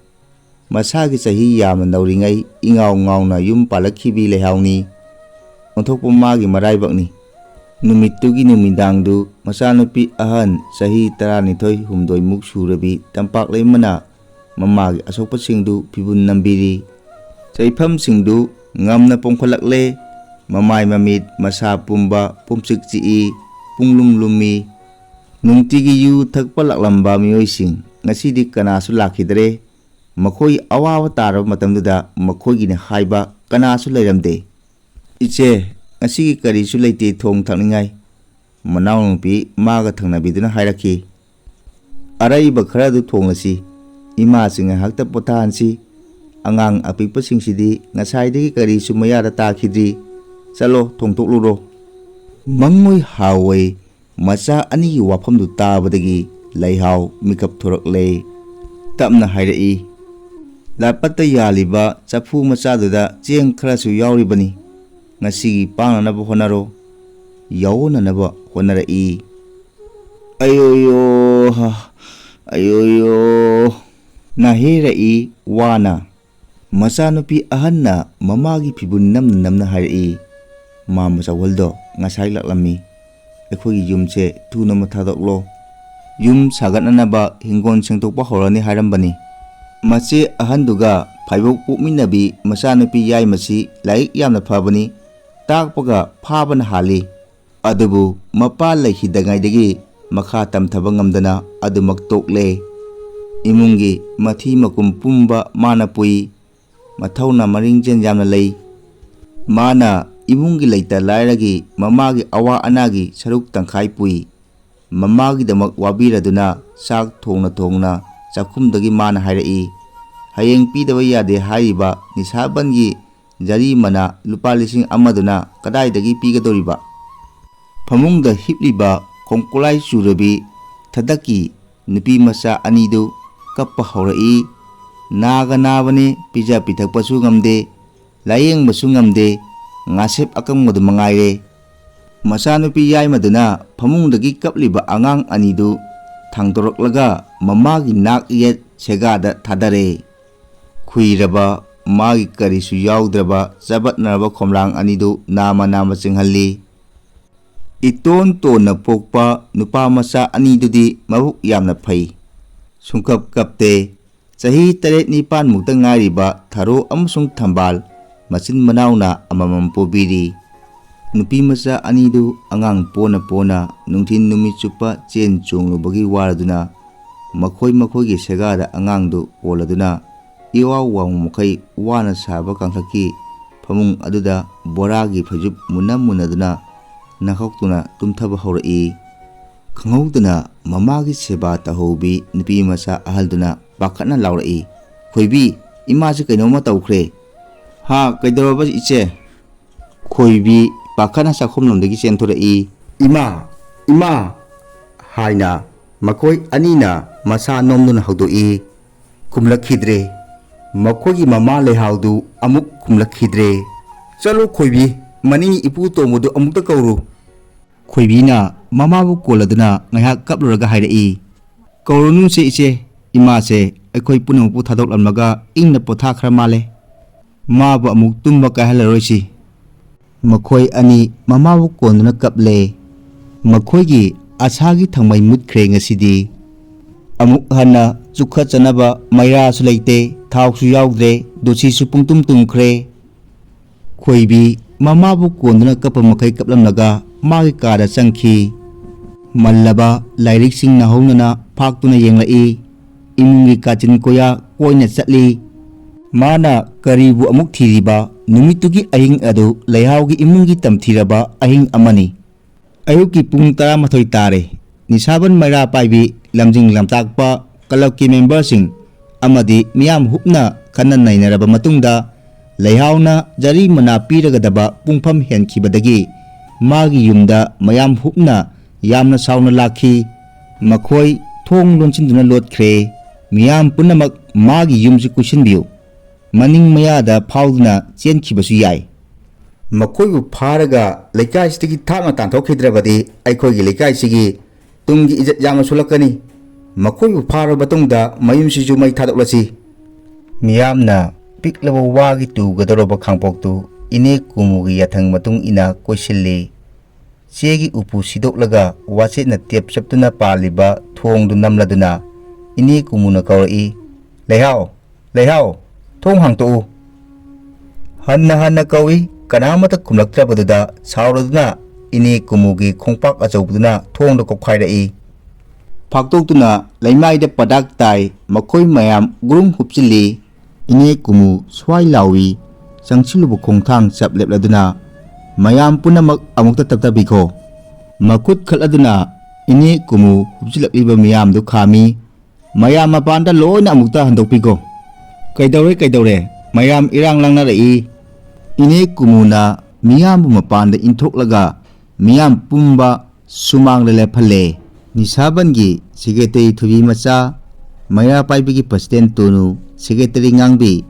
ꯃꯁꯥꯒꯤ ꯆꯍꯤ ꯌꯥꯝꯅ ꯅꯧꯔꯤꯉꯩ ꯏꯉꯥꯎ ꯉꯥꯎꯅ ꯌꯨꯝ ꯄꯥꯜꯂꯛꯈꯤꯕꯤ ꯂꯩꯍꯥꯎꯅꯤ꯫ ꯑꯣꯟꯊꯣꯛꯄ ꯃꯥꯒꯤ ꯃꯔꯥꯏꯕꯛꯅꯤ꯫ ꯅꯨꯃꯤꯠꯇꯨꯒꯤ ꯅꯨꯃꯤꯗꯥꯡꯗꯨ ꯃꯆꯥꯅꯨꯄꯤ ꯑꯍꯟ ꯆꯍꯤ ꯇꯔꯥꯅꯤꯊꯣꯏ ꯍꯨꯝꯗꯣꯏꯃꯨꯛ ꯁꯨꯔꯕꯤ ꯇꯝꯄꯥꯛ ꯂꯩꯃꯅ ꯃꯃꯥꯒꯤ ꯑꯁꯣꯛꯄꯁꯤꯡꯗꯨ ꯐꯤꯕꯨꯟ ꯅꯝꯕꯤꯔꯤ꯫ ꯆꯩꯐꯝꯁꯤꯡꯗꯨ ꯉꯝꯅ ꯄꯣꯝꯈꯠꯂꯛꯂꯦ꯫ ꯃꯃꯥꯏ ꯃꯃꯤꯠ ꯃꯁꯥ ꯄꯨꯝꯕ ꯄꯨꯝꯆꯤꯛ ꯆꯤꯛꯏ, ꯄꯨꯡꯂꯨꯝ ꯂꯨꯝꯃꯤ꯫ ꯅꯨꯡꯇꯤꯒꯤ ꯌꯨ ꯊꯛꯄ ꯂꯥꯛꯂꯝꯕ ꯃꯤꯑꯣꯏꯁꯤꯡ ꯉꯁꯤꯗꯤ ꯀꯅꯥꯁꯨ ꯂꯥꯛꯈꯤꯗ꯭ꯔꯦ꯫ ꯃꯈꯣꯏ ꯑꯋꯥꯕ ꯇꯥꯔꯕ ꯃꯇꯝꯗꯨꯗ ꯃꯈꯣꯏꯒꯤꯅ ꯍꯥꯏꯕ ꯀꯅꯥꯁꯨ ꯂꯩꯔꯝꯗꯦ꯫ "ꯏꯆꯦ, ꯉꯁꯤꯒꯤ ꯀꯔꯤꯁꯨ ꯂꯩꯇꯦ ꯊꯣꯡ ꯊꯥꯛꯅꯤꯡꯉꯥꯏ", ꯃꯅꯥꯎꯅꯨꯄꯤ ꯃꯥꯒ ꯊꯪꯅꯕꯤꯗꯨꯅ ꯍꯥꯏꯔꯛꯈꯤ꯫ "ꯑꯔꯩꯕ ꯈꯔꯗꯨ ꯊꯣꯡꯂꯁꯤ, ꯏꯃꯥꯁꯤ ꯉꯥꯏꯍꯥꯛꯇ ꯄꯣꯊꯥꯍꯟꯁꯤ꯫ ꯑꯉꯥꯡ ꯑꯄꯤꯛꯄꯁꯤꯡꯁꯤꯗꯤ ꯉꯁꯥꯏꯗꯒꯤ ꯀꯔꯤꯁꯨ ꯃꯌꯥꯗ ꯇꯥꯈꯤꯗ꯭ꯔꯤ꯫ ꯆꯠꯂꯣ, ꯊꯣꯡꯗꯣꯛꯂꯨꯔꯣ"꯫ ꯃꯪꯑꯣꯏ ꯍꯥꯎꯑꯣꯏ ꯃꯆꯥ ꯑꯅꯤꯒꯤ ꯋꯥꯐꯝꯗꯨ ꯇꯥꯕꯗꯒꯤ ꯂꯩꯍꯥꯎ ꯃꯤꯀꯞ ꯊꯣꯔꯛꯂꯦ꯫ ꯇꯞꯅ ꯍꯥꯏꯔꯛꯏ, ꯂꯥꯠꯄꯠꯇ ꯌꯥꯜꯂꯤꯕ ꯆꯐꯨ ꯃꯆꯥꯗꯨꯗ ꯆꯦꯡ ꯈꯔꯁꯨ ꯌꯥꯎꯔꯤꯕꯅꯤ꯫ ꯉꯁꯤꯒꯤ ꯄꯥꯡꯅꯅꯕ ꯍꯣꯠꯅꯔꯣ꯫ ꯌꯥꯑꯣꯅꯅꯕ ꯍꯣꯠꯅꯔꯛꯏ꯫ "ꯑꯌꯣꯌꯣ, ꯑꯌꯣꯌꯣ!" ꯅꯥꯍꯦꯔꯛꯏ ꯋꯥꯅ꯫ ꯃꯆꯥꯅꯨꯄꯤ ꯑꯍꯟꯅ ꯃꯃꯥꯒꯤ ꯐꯤꯕꯨꯟ ꯅꯝꯅ ꯅꯝꯅ ꯍꯥꯏꯔꯛꯏ꯫ "ꯃꯥꯝꯃ ꯆꯧꯍꯜꯗꯣ ꯉꯁꯥꯏ ꯂꯥꯛꯂꯝꯃꯤ꯫ ꯑꯩꯈꯣꯏꯒꯤ ꯌꯨꯝꯁꯦ ꯊꯨꯅ ꯃꯊꯥꯗꯣꯛꯂꯣ꯫ ꯌꯨꯝ ꯁꯥꯒꯠꯅꯅꯕ ꯍꯤꯡꯒꯣꯜ ꯁꯦꯡꯗꯣꯛꯄ ꯍꯧꯔꯅꯤ ꯍꯥꯏꯔꯝꯕꯅꯤ꯫" ꯃꯆꯦ ꯑꯍꯟꯗꯨꯒ ꯐꯥꯏꯕꯣꯛ ꯄꯣꯛꯃꯤꯟꯅꯕꯤ ꯃꯆꯥꯅꯨꯄꯤ ꯌꯥꯏꯃꯁꯤ ꯂꯥꯏꯔꯤꯛ ꯌꯥꯝꯅ ꯐꯕꯅꯤ꯫ ꯇꯥꯛꯄꯒ ꯐꯥꯕꯅ ꯍꯥꯜꯂꯤ꯫ ꯑꯗꯨꯕꯨ ꯃꯄꯥ ꯂꯩꯈꯤꯗꯉꯩꯗꯒꯤ ꯃꯈꯥ ꯇꯝꯊꯕ ꯉꯝꯗꯅ ꯑꯗꯨꯃꯛ ꯇꯣꯛꯂꯦ꯫ ꯏꯃꯨꯡꯒꯤ ꯃꯊꯤ ꯃꯀꯨꯝ ꯄꯨꯝꯕ ꯃꯥꯅ ꯄꯨꯏ꯫ ꯃꯊꯧꯅꯥ ꯃꯔꯤꯡꯖꯦꯜ ꯌꯥꯝꯅ ꯂꯩ꯫ ꯃꯥꯅ ꯏꯃꯨꯡꯒꯤ ꯂꯩꯇ ꯂꯥꯏꯔꯒꯤ ꯃꯃꯥꯒꯤ ꯑꯋꯥ ꯑꯅꯥꯒꯤ ꯁꯔꯨꯛ ꯇꯪꯈꯥꯏ ꯄꯨꯏ꯫ ꯃꯃꯥꯒꯤꯗꯃꯛ ꯋꯥꯕꯤꯔꯗꯨꯅ ꯆꯥꯛ ꯊꯣꯡꯅ ꯊꯣꯡꯅ ꯆꯥꯛꯈꯨꯝꯗꯒꯤ ꯃꯥꯅ ꯍꯥꯏꯔꯛꯏ, "ꯍꯌꯦꯡ ꯄꯤꯗꯕ ꯌꯥꯗꯦ ꯍꯥꯏꯔꯤꯕ ꯅꯤꯁꯥꯕꯟꯒꯤ ꯖꯔꯤꯃꯅꯥ ꯂꯨꯄꯥ ꯂꯤꯁꯤꯡ ꯑꯃꯗꯨꯅ ꯀꯗꯥꯏꯗꯒꯤ ꯄꯤꯒꯗꯧꯔꯤꯕ?" ꯐꯃꯨꯡꯗ ꯍꯤꯞꯂꯤꯕ ꯈꯣꯡꯀꯨꯂꯥꯏ ꯆꯨꯔꯕꯤ ꯊꯗꯛꯀꯤ ꯅꯨꯄꯤ ꯃꯆꯥ ꯑꯅꯤꯗꯨ ꯀꯞꯄ ꯍꯧꯔꯛꯏ꯫ ꯅꯥꯒ ꯅꯥꯕꯅꯦ, ꯄꯤꯖ ꯄꯤꯊꯛꯄꯁꯨ ꯉꯝꯗꯦ, ꯂꯥꯌꯦꯡꯕꯁꯨ ꯉꯝꯗꯦ, ꯉꯥꯁꯦꯞ ꯑꯀꯪꯕꯗꯨ ꯃꯉꯥꯏꯔꯦ꯫ ꯃꯆꯥꯅꯨꯄꯤ ꯌꯥꯏꯃꯗꯨꯅ ꯐꯃꯨꯡꯗꯒꯤ ꯀꯞꯂꯤꯕ ꯑꯉꯥꯡ ꯑꯅꯤꯗꯨ ꯊꯥꯡꯗꯣꯔꯛꯂꯒ ꯃꯃꯥꯒꯤ ꯅꯥꯛ ꯌꯦꯠ ꯁꯦꯒꯥꯗ ꯊꯥꯗꯔꯦ꯫ ꯈꯨꯏꯔꯕ, ꯃꯥꯒꯤ ꯀꯔꯤꯁꯨ ꯌꯥꯎꯗ꯭ꯔꯕ ꯆꯕꯠꯅꯔꯕ ꯈꯣꯝꯂꯥꯡ ꯑꯅꯤꯗꯨ ꯅꯥꯃ ꯅꯥꯃ ꯆꯤꯡꯍꯜꯂꯤ꯫ ꯏꯇꯣꯟ ꯇꯣꯟꯅ ꯄꯣꯛꯄ ꯅꯨꯄꯥ ꯃꯆꯥ ꯑꯅꯤꯗꯨꯗꯤ ꯃꯕꯨꯛ ꯌꯥꯝꯅ ꯐꯩ꯫ ꯁꯨꯡꯀꯞ ꯀꯞꯇꯦ꯫ ꯆꯍꯤ ꯇꯔꯦꯠ ꯅꯤꯄꯥꯟꯃꯨꯛꯇ ꯉꯥꯏꯔꯤꯕ ꯊꯔꯣ ꯑꯃꯁꯨꯡ ꯊꯝꯕꯥꯜ ꯃꯆꯤꯟ ꯃꯅꯥꯎꯅ ꯑꯃꯃꯝ ꯄꯣꯕꯤꯔꯤ꯫ ꯅꯨꯄꯤ ꯃꯆꯥ ꯑꯅꯤꯗꯨ ꯑꯉꯥꯡ ꯄꯣꯅ ꯄꯣꯅ ꯅꯨꯡꯊꯤꯜ ꯅꯨꯃꯤꯠ ꯆꯨꯞꯄ ꯆꯦꯟ ꯆꯣꯡꯂꯨꯕꯒꯤ ꯋꯥꯔꯗꯨꯅ ꯃꯈꯣꯏ ꯃꯈꯣꯏꯒꯤ ꯁꯦꯒꯥꯗ ꯑꯉꯥꯡꯗꯨ ꯀꯣꯜꯂꯗꯨꯅ ꯏꯋꯥꯎ ꯋꯥꯎꯕ ꯃꯈꯩ ꯋꯥꯅ ꯁꯥꯕ ꯀꯥꯡꯊꯛꯀꯤ ꯐꯃꯨꯡ ꯑꯗꯨꯗ ꯕꯣꯔꯥꯒꯤ ꯐꯩꯖꯨꯞ ꯃꯨꯟꯅ ꯃꯨꯟꯅꯗꯨꯅ ꯅꯥꯈꯣꯛꯇꯨꯅ ꯇꯨꯝꯊꯕ ꯍꯧꯔꯛꯏ꯫ ꯈꯪꯍꯧꯗꯅ ꯃꯃꯥꯒꯤ ꯁꯦꯕꯥ ꯇꯧꯍꯧꯕꯤ ꯅꯨꯄꯤ ꯃꯆꯥ ꯑꯍꯜꯗꯨꯅ ꯄꯥꯈꯠꯅ ꯂꯥꯎꯔꯛꯏ, "ꯈꯣꯏꯕꯤ, ꯏꯃꯥꯁꯤ ꯀꯩꯅꯣꯝꯃ ꯇꯧꯈ꯭ꯔꯦ!" "ꯍꯥ, ꯀꯩꯗꯧꯔꯕ ꯏꯆꯦ?" ꯈꯣꯏꯕꯤ ꯄꯥꯈꯠꯅ ꯆꯥꯛꯈꯨꯝꯂꯣꯝꯗꯒꯤ ꯆꯦꯟꯊꯣꯔꯛꯏ꯫ "ꯏꯃꯥ! ꯏꯃꯥ!" ꯍꯥꯏꯅ ꯃꯈꯣꯏ ꯑꯅꯤꯅ ꯃꯁꯥ ꯅꯣꯝꯗꯨꯅ ꯍꯧꯗꯣꯛꯏ꯫ ꯈꯨꯝꯂꯛꯈꯤꯗ꯭ꯔꯦ꯫ ꯃꯈꯣꯏꯒꯤ ꯃꯃꯥ ꯂꯩꯍꯥꯎꯗꯨ ꯑꯃꯨꯛ ꯈꯨꯝꯂꯛꯈꯤꯗ꯭ꯔꯦ꯫ "ꯆꯠꯂꯨ ꯈꯣꯏꯕꯤ, ꯃꯅꯤꯡꯒꯤ ꯏꯄꯨ ꯇꯣꯝꯕꯗꯨ ꯑꯃꯨꯛꯇ ꯀꯧꯔꯨ꯫" ꯈꯣꯏꯕꯤꯅ ꯃꯃꯥꯕꯨ ꯀꯣꯜꯂꯗꯨꯅ ꯉꯥꯏꯍꯥꯛ ꯀꯞꯂꯨꯔꯒ ꯍꯥꯏꯔꯛꯏ, "ꯀꯧꯔꯨꯅꯨꯁꯦ ꯏꯆꯦ, ꯏꯃꯥꯁꯦ ꯑꯩꯈꯣꯏ ꯄꯨꯝꯅꯃꯛꯄꯨ ꯊꯥꯗꯣꯛꯂꯝꯂꯒ ꯏꯪꯅ ꯄꯣꯊꯥꯈ꯭ꯔ ꯃꯥꯜꯂꯦ꯫ ꯃꯥꯕꯨ ꯑꯃꯨꯛ ꯇꯨꯝꯕ ꯀꯥꯏꯍꯜꯂꯔꯣꯏꯁꯤ꯫" ꯃꯈꯣꯏ ꯑꯅꯤ ꯃꯃꯥꯕꯨ ꯀꯣꯟꯗꯨꯅ ꯀꯞꯂꯦ꯫ ꯃꯈꯣꯏꯒꯤ ꯑꯁꯥꯒꯤ ꯊꯥꯎꯃꯩ ꯃꯨꯠꯈ꯭ꯔꯦ ꯉꯁꯤꯗꯤ꯫ ꯑꯃꯨꯛ ꯍꯟꯅ ꯆꯨꯈꯠꯆꯅꯕ ꯃꯩꯔꯥꯁꯨ ꯂꯩꯇꯦ, ꯊꯥꯎꯁꯨ ꯌꯥꯎꯗ꯭ꯔꯦ, ꯗꯣꯁꯤꯁꯨ ꯄꯨꯡꯇꯨꯝ ꯇꯨꯝꯈ꯭ꯔꯦ꯫ ꯈꯣꯏꯕꯤ ꯃꯃꯥꯕꯨ ꯀꯣꯟꯗꯨꯅ ꯀꯞꯄ ꯃꯈꯩ ꯀꯞꯂꯝꯂꯒ ꯃꯥꯒꯤ ꯀꯥꯗ ꯆꯪꯈꯤ꯫ ꯃꯜꯂꯕ ꯂꯥꯏꯔꯤꯛꯁꯤꯡꯅ ꯍꯧꯅꯅ ꯐꯥꯛꯇꯨꯅ ꯌꯦꯡꯂꯛꯏ꯫ ꯏꯃꯨꯡꯒꯤ ꯀꯥꯆꯤꯟ ꯀꯣꯌꯥ ꯀꯣꯏꯅ ꯆꯠꯂꯤ꯫ ꯃꯥꯅ ꯀꯔꯤꯕꯨ ꯑꯃꯨꯛ ꯊꯤꯔꯤꯕ? ꯅꯨꯃꯤꯠꯇꯨꯒꯤ ꯑꯍꯤꯡ ꯑꯗꯨ ꯂꯩꯍꯥꯎꯒꯤ ꯏꯃꯨꯡꯒꯤ ꯇꯝꯊꯤꯔꯕ ꯑꯍꯤꯡ ꯑꯃꯅꯤ꯫ ꯑꯌꯨꯛꯀꯤ ꯄꯨꯡ ꯇꯔꯥꯃꯥꯊꯣꯏ ꯇꯥꯔꯦ꯫ ꯅꯤꯁꯥꯕꯟ ꯃꯩꯔꯥ ꯄꯥꯏꯕꯤ, ꯂꯝꯖꯤꯡ ꯂꯝꯇꯥꯛꯄ, ꯀ꯭ꯂꯕꯀꯤ ꯃꯦꯝꯕꯔꯁꯤꯡ ꯑꯃꯗꯤ ꯃꯤꯌꯥꯝ ꯍꯨꯞꯅ ꯈꯟꯅ ꯅꯩꯅꯔꯕ ꯃꯇꯨꯡꯗ, ꯂꯩꯍꯥꯎꯅ ꯖꯔꯤ ꯃꯅꯥ ꯄꯤꯔꯒꯗꯕ ꯄꯨꯡꯐꯝ ꯍꯦꯟꯈꯤꯕꯗꯒꯤ ꯃꯥꯒꯤ ꯌꯨꯝꯗ ꯃꯌꯥꯝ ꯍꯨꯞꯅ ꯌꯥꯝꯅ ꯁꯥꯎꯅ ꯂꯥꯛꯈꯤ꯫ ꯃꯈꯣꯏ ꯊꯣꯡ ꯂꯣꯟꯁꯤꯟꯗꯨꯅ ꯂꯣꯠꯈ꯭ꯔꯦ꯫ "ꯃꯤꯌꯥꯝ ꯄꯨꯝꯅꯃꯛ ꯃꯥꯒꯤ ꯌꯨꯝꯁꯨ ꯀꯨꯏꯁꯤꯟꯕꯤꯌꯨ꯫ ꯃꯅꯤꯡ ꯃꯌꯥꯗ ꯐꯥꯎꯗꯨꯅ ꯆꯦꯟꯈꯤꯕꯁꯨ ꯌꯥꯏ꯫ ꯃꯈꯣꯏꯕꯨ ꯐꯥꯔꯒ ꯂꯩꯀꯥꯏꯁꯤꯗꯒꯤ ꯊꯥꯞꯅ ꯇꯥꯟꯊꯣꯛꯈꯤꯗ꯭ꯔꯕꯗꯤ ꯑꯩꯈꯣꯏꯒꯤ ꯂꯩꯀꯥꯏꯁꯤꯒꯤ ꯇꯨꯡꯒꯤ ꯏꯖꯠ ꯌꯥꯝꯅ ꯁꯣꯛꯂꯛꯀꯅꯤ꯫ ꯃꯈꯣꯏꯕꯨ ꯐꯥꯔꯕ ꯃꯇꯨꯡꯗ ꯃꯌꯨꯝꯁꯤꯁꯨ ꯃꯩ ꯊꯥꯗꯣꯛꯂꯁꯤ꯫" ꯃꯤꯌꯥꯝꯅ ꯄꯤꯛꯂꯕ ꯋꯥꯒꯤ ꯇꯨꯒꯗꯧꯔꯕ ꯈꯥꯡꯄꯣꯛꯇꯨ ꯏꯅꯦ ꯀꯨꯃꯨꯒꯤ ꯌꯥꯊꯪ ꯃꯇꯨꯡ ꯏꯟꯅ ꯀꯣꯏꯁꯤꯜꯂꯤ꯫ ꯆꯦꯒꯤ ꯎꯄꯨ ꯁꯤꯗꯣꯛꯂꯒ ꯋꯥꯆꯦꯠꯅ ꯇꯦꯞ ꯆꯞꯇꯨꯅ ꯄꯥꯜꯂꯤꯕ ꯊꯣꯡꯗꯨ ꯅꯝꯂꯗꯨꯅ ꯏꯅꯦ ꯀꯨꯃꯨꯅ ꯀꯧꯔꯛꯏ, "ꯂꯩꯍꯥꯎ, ꯂꯩꯍꯥꯎ, ꯊꯣꯡ ꯍꯥꯡꯇꯣꯛꯎ!" ꯍꯟꯅ ꯍꯟꯅ ꯀꯧꯏ, ꯀꯅꯥꯃꯠꯇ ꯈꯨꯝꯂꯛꯇ꯭ꯔꯕꯗꯨꯗ ꯁꯥꯎꯔꯗꯨꯅ ꯏꯅꯦ ꯀꯨꯃꯨꯒꯤ ꯈꯣꯡꯄꯥꯛ ꯑꯆꯧꯕꯗꯨꯅ ꯊꯣꯡꯗ ꯀꯣꯛꯈꯥꯏꯔꯛꯏ꯫ ꯐꯥꯛꯇꯣꯛꯇꯨꯅ ꯂꯩꯃꯥꯏꯗ ꯄꯗꯥꯛ ꯇꯥꯏ, ꯃꯈꯣꯏ ꯃꯌꯥꯝ ꯒꯨꯔꯨꯡ ꯍꯨꯞꯆꯤꯜꯂꯤ꯫ ꯏꯅꯦ ꯀꯨꯃꯨ ꯁ꯭ꯋꯥꯏ ꯂꯥꯎꯏ, ꯆꯪꯁꯤꯜꯂꯨꯕ ꯈꯣꯡꯊꯥꯡ ꯆꯞ ꯂꯦꯞꯂꯗꯨꯅ, "ꯃꯌꯥꯝ ꯄꯨꯝꯅꯃꯛ ꯑꯃꯨꯛꯇ ꯇꯞꯊꯕꯤꯈꯣ꯫" ꯃꯈꯨꯠ ꯈꯠꯂꯗꯨꯅ ꯏꯅꯦ ꯀꯨꯃꯨ ꯍꯨꯞꯆꯤꯜꯂꯛꯂꯤꯕ ꯃꯤꯌꯥꯝꯗꯨ ꯈꯥꯝꯃꯤ꯫ "ꯃꯌꯥꯝ ꯃꯄꯥꯟꯗ ꯂꯣꯏꯅ ꯑꯃꯨꯛꯇ ꯍꯟꯗꯣꯛꯄꯤꯈꯣ꯫" "ꯀꯩꯗꯧꯔꯦ, ꯀꯩꯗꯧꯔꯦ?" ꯃꯌꯥꯝ ꯏꯔꯥꯡ ꯂꯥꯡꯅꯔꯛꯏ꯫ ꯏꯅꯦ ꯀꯨꯃꯨꯅ ꯃꯤꯌꯥꯝꯕꯨ ꯃꯄꯥꯟꯗ ꯏꯟꯊꯣꯛꯂꯒ ꯃꯤꯌꯥꯝ ꯄꯨꯝꯕ ꯁꯨꯃꯥꯡꯗ ꯂꯦꯞꯍꯜꯂꯦ꯫ ꯅꯤꯁꯥꯕꯟꯒꯤ ꯁꯦꯀ꯭ꯔꯦꯇꯔꯤ ꯊꯣꯏꯕꯤ ꯃꯆꯥ, ꯃꯩꯔꯥ ꯄꯥꯏꯕꯤꯒꯤ ꯄ꯭ꯔꯁꯤꯗꯦꯟ ꯇꯣꯅꯨ, ꯁꯦꯀ꯭ꯔꯦꯇꯔꯤ ꯉꯥꯡꯕꯤ,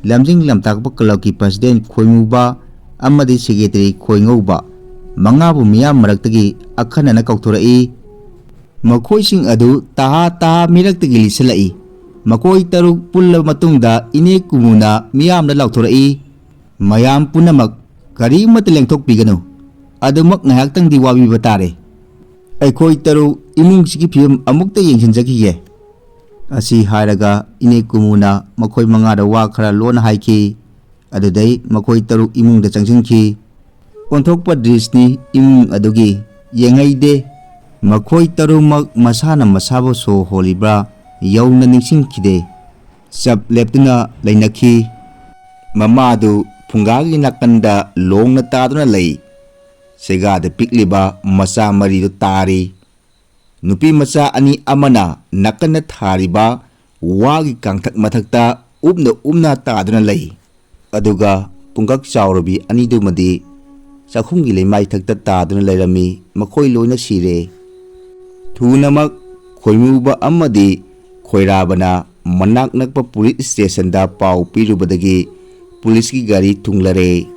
ꯂꯝꯖꯤꯡ ꯂꯝꯇꯥꯛꯄ ꯀ꯭ꯂꯕꯀꯤ ꯄ꯭ꯔꯁꯤꯗꯦꯟ ꯈꯣꯏꯃꯨꯕ ꯑꯃꯗꯤ ꯁꯦꯀ꯭ꯔꯦꯇꯔꯤ ꯈꯣꯏꯉꯧꯕ, ꯃꯉꯥꯕꯨ ꯃꯤꯌꯥꯝ ꯃꯔꯛꯇꯒꯤ ꯑꯈꯟꯅꯅ ꯀꯧꯊꯣꯔꯛꯏ꯫ ꯃꯈꯣꯏꯁꯤꯡ ꯑꯗꯨ ꯇꯍꯥ ꯇꯍꯥ ꯃꯤꯔꯛꯇꯒꯤ ꯂꯤꯠꯁꯤꯜꯂꯛꯏ꯫ ꯃꯈꯣꯏ ꯇꯔꯨꯛ ꯄꯨꯜꯂꯕ ꯃꯇꯨꯡꯗ ꯏꯅꯦ ꯀꯨꯃꯨꯅ ꯃꯤꯌꯥꯝꯗ ꯂꯥꯎꯊꯣꯔꯛꯏ, "ꯃꯌꯥꯝ ꯄꯨꯝꯅꯃꯛ ꯀꯔꯤꯃꯠꯇ ꯂꯦꯡꯊꯣꯛꯄꯤꯒꯅꯨ꯫ ꯑꯗꯨꯃꯛ ꯉꯥꯏꯍꯥꯛꯇꯪꯗꯤ ꯋꯥꯕꯤꯕ ꯇꯥꯔꯦ꯫ ꯑꯩꯈꯣꯏ ꯇꯔꯨꯛ ꯏꯃꯨꯡꯁꯤꯒꯤ ꯐꯤꯕꯝ ꯑꯃꯨꯛꯇ ꯌꯦꯡꯁꯤꯟꯖꯈꯤꯒꯦ"꯫ ꯑꯁꯤ ꯍꯥꯏꯔꯒ ꯏꯅꯦ ꯀꯨꯃꯨꯅ ꯃꯈꯣꯏ ꯃꯉꯥꯗ ꯋꯥ ꯈꯔ ꯂꯣꯟꯅ ꯍꯥꯏꯈꯤ꯫ ꯑꯗꯨꯗꯩ ꯃꯈꯣꯏ ꯇꯔꯨꯛ ꯏꯃꯨꯡꯗ ꯆꯪꯁꯤꯟꯈꯤ꯫ ꯑꯣꯟꯊꯣꯛꯄ ꯗ꯭ꯔꯤꯁꯅꯤ ꯏꯃꯨꯡ ꯑꯗꯨꯒꯤ꯫ ꯌꯦꯡꯍꯩꯗꯦ, ꯃꯈꯣꯏ ꯇꯔꯨꯛꯃꯛ ꯃꯁꯥꯅ ꯃꯁꯥꯕꯨ ꯁꯣ ꯍꯣꯜꯂꯤꯕ꯭ꯔꯥ ꯌꯧꯅ ꯅꯤꯡꯁꯤꯡꯈꯤꯗꯦ꯫ ꯆꯞ ꯂꯦꯞꯇꯨꯅ ꯂꯩꯅꯈꯤ꯫ ꯃꯃꯥꯗꯨ ꯐꯨꯡꯒꯥꯒꯤ ꯅꯥꯀꯟꯗ ꯂꯣꯡꯅ ꯇꯥꯗꯨꯅ ꯂꯩ꯫ ꯁꯦꯒꯥꯗ ꯄꯤꯛꯂꯤꯕ ꯃꯆꯥ ꯃꯔꯤꯗꯨ ꯇꯥꯔꯤ꯫ ꯅꯨꯄꯤ ꯃꯆꯥ ꯑꯅꯤ ꯑꯃꯅ ꯅꯥꯀꯟꯗ ꯊꯥꯔꯤꯕ ꯋꯥꯒꯤ ꯀꯥꯡꯊꯛ ꯃꯊꯛꯇ ꯎꯞꯅ ꯎꯞꯅ ꯇꯥꯗꯨꯅ ꯂꯩ꯫ ꯑꯗꯨꯒ ꯄꯨꯡꯀꯛ ꯆꯥꯎꯔꯕꯤ ꯑꯅꯤꯗꯨꯃꯗꯤ ꯆꯥꯛꯈꯨꯝꯒꯤ ꯂꯩꯃꯥꯏꯊꯛꯇ ꯇꯥꯗꯨꯅ ꯂꯩꯔꯝꯃꯤ꯫ ꯃꯈꯣꯏ ꯂꯣꯏꯅ ꯁꯤꯔꯦ꯫ ꯊꯨꯅꯃꯛ ꯈꯣꯏꯃꯨꯕ ꯑꯃꯗꯤ ꯈꯣꯏꯔꯥꯕꯅ ꯃꯅꯥꯛ ꯅꯛꯄ ꯄꯨꯂꯤꯁ ꯁ꯭ꯇꯦꯁꯟꯗ ꯄꯥꯎ ꯄꯤꯔꯨꯕꯗꯒꯤ ꯄꯨꯂꯤꯁꯀꯤ ꯒꯥꯔꯤ ꯊꯨꯡꯂꯔꯦ꯫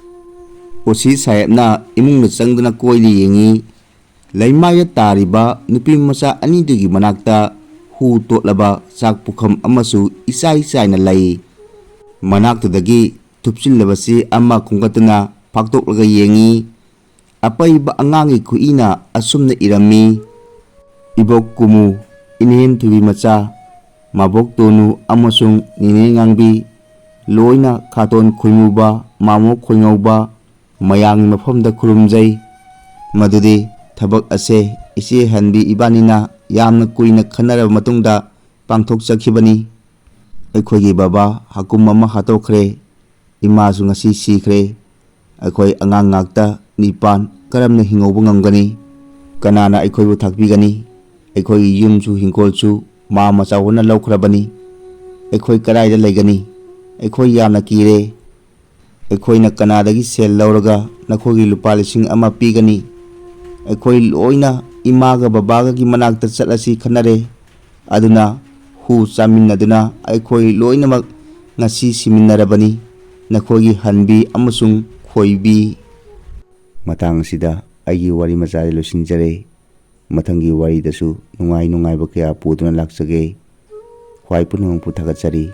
ꯑꯣ ꯁꯤ ꯁꯥꯍꯦꯕꯅ ꯏꯃꯨꯡꯗ ꯆꯪꯗꯨꯅ ꯀꯣꯏꯅ ꯌꯦꯡꯉꯤ꯫ ꯂꯩꯃꯥꯏꯗ ꯇꯥꯔꯤꯕ ꯅꯨꯄꯤ ꯃꯆꯥ ꯑꯅꯤꯗꯨꯒꯤ ꯃꯅꯥꯛꯇ ꯍꯨ ꯇꯣꯠꯂꯕ ꯆꯥꯛ ꯄꯨꯈꯝ ꯑꯃꯁꯨ ꯏꯆꯥꯏ ꯆꯥꯏꯅ ꯂꯩ꯫ ꯃꯅꯥꯛꯇꯨꯗꯒꯤ ꯊꯨꯞꯆꯤꯜꯂꯕ ꯆꯦ ꯑꯃ ꯈꯣꯝꯒꯠꯇꯨꯅ ꯐꯥꯛꯇꯣꯛꯂꯒ ꯌꯦꯡꯉꯤ꯫ ꯑꯄꯩꯕ ꯑꯉꯥꯡꯒꯤ ꯈꯨꯠꯏꯅ ꯑꯁꯨꯝꯅ ꯏꯔꯝꯃꯤ: "ꯏꯕꯣꯛ ꯀꯨꯃꯨ, ꯏꯅꯦꯍꯦꯟ ꯊꯣꯏꯕꯤ ꯃꯆꯥ, ꯃꯕꯣꯛ ꯇꯣꯅꯨ ꯑꯃꯁꯨꯡ ꯅꯦꯅꯦ ꯉꯥꯡꯕꯤ, ꯂꯣꯏꯅ ꯈꯥꯇꯣꯟ ꯈꯣꯏꯃꯨꯕ, ꯃꯥꯃꯣ ꯈꯣꯏꯉꯧꯕ, ꯃꯌꯥꯝꯒꯤ ꯃꯐꯝꯗ ꯈꯨꯔꯨꯝꯖꯩ꯫ ꯃꯗꯨꯗꯤ ꯊꯕꯛ ꯑꯁꯦ ꯏꯆꯦ ꯍꯟꯕꯤ ꯏꯕꯥꯅꯤꯅ ꯌꯥꯝꯅ ꯀꯨꯏꯅ ꯈꯟꯅꯔꯕ ꯃꯇꯨꯡꯗ ꯄꯥꯡꯊꯣꯛꯆꯈꯤꯕꯅꯤ꯫ ꯑꯩꯈꯣꯏꯒꯤ ꯕꯕꯥ ꯍꯀꯨꯝ ꯑꯃ ꯍꯥꯠꯇꯣꯛꯈ꯭ꯔꯦ꯫ ꯏꯃꯥꯁꯨ ꯉꯁꯤ ꯁꯤꯈ꯭ꯔꯦ꯫ ꯑꯩꯈꯣꯏ ꯑꯉꯥꯡ ꯉꯥꯛꯇ ꯅꯤꯄꯥꯟ ꯀꯔꯝꯅ ꯍꯤꯡꯍꯧꯕ ꯉꯝꯒꯅꯤ? ꯀꯅꯥꯅ ꯑꯩꯈꯣꯏꯕꯨ ꯊꯥꯛꯄꯤꯒꯅꯤ? ꯑꯩꯈꯣꯏꯒꯤ ꯌꯨꯝꯁꯨ ꯍꯤꯡꯒꯣꯜꯁꯨ ꯃꯥ ꯃꯆꯥ ꯍꯣꯏꯅ ꯂꯧꯈ꯭ꯔꯕꯅꯤ꯫ ꯑꯩꯈꯣꯏ ꯀꯗꯥꯏꯗ ꯂꯩꯒꯅꯤ? ꯑꯩꯈꯣꯏ ꯌꯥꯝꯅ ꯀꯤꯔꯦ꯫ ꯑꯩꯈꯣꯏꯅ ꯀꯅꯥꯗꯒꯤ ꯁꯦꯜ ꯂꯧꯔꯒ ꯅꯈꯣꯏꯒꯤ ꯂꯨꯄꯥ ꯂꯤꯁꯤꯡ ꯑꯃ ꯄꯤꯒꯅꯤ? ꯑꯩꯈꯣꯏ ꯂꯣꯏꯅ ꯏꯃꯥꯒ ꯕꯕꯥꯒꯒꯤ ꯃꯅꯥꯛꯇ ꯆꯠꯂꯁꯤ ꯈꯟꯅꯔꯦ꯫ ꯑꯗꯨꯅ ꯍꯨ ꯆꯥꯃꯤꯟꯅꯗꯨꯅ ꯑꯩꯈꯣꯏ ꯂꯣꯏꯅꯃꯛ ꯉꯁꯤ ꯁꯤꯃꯤꯟꯅꯔꯕꯅꯤ, ꯅꯈꯣꯏꯒꯤ ꯍꯟꯕꯤ ꯑꯃꯁꯨꯡ ꯈꯣꯏꯕꯤ꯫ ꯃꯇꯥꯡ ꯑꯁꯤꯗ ꯑꯩꯒꯤ ꯋꯥꯔꯤ ꯃꯆꯥꯁꯤ ꯂꯣꯏꯁꯤꯟꯖꯔꯦ꯫ ꯃꯊꯪꯒꯤ ꯋꯥꯔꯤꯗꯁꯨ ꯅꯨꯡꯉꯥꯏ ꯅꯨꯡꯉꯥꯏꯕ ꯀꯌꯥ ꯄꯨꯗꯨꯅ ꯂꯥꯛꯆꯒꯦ꯫ ꯈ꯭ꯋꯥꯏ ꯄꯨꯝꯅꯃꯛꯄꯨ ꯊꯥꯒꯠꯆꯔꯤ꯫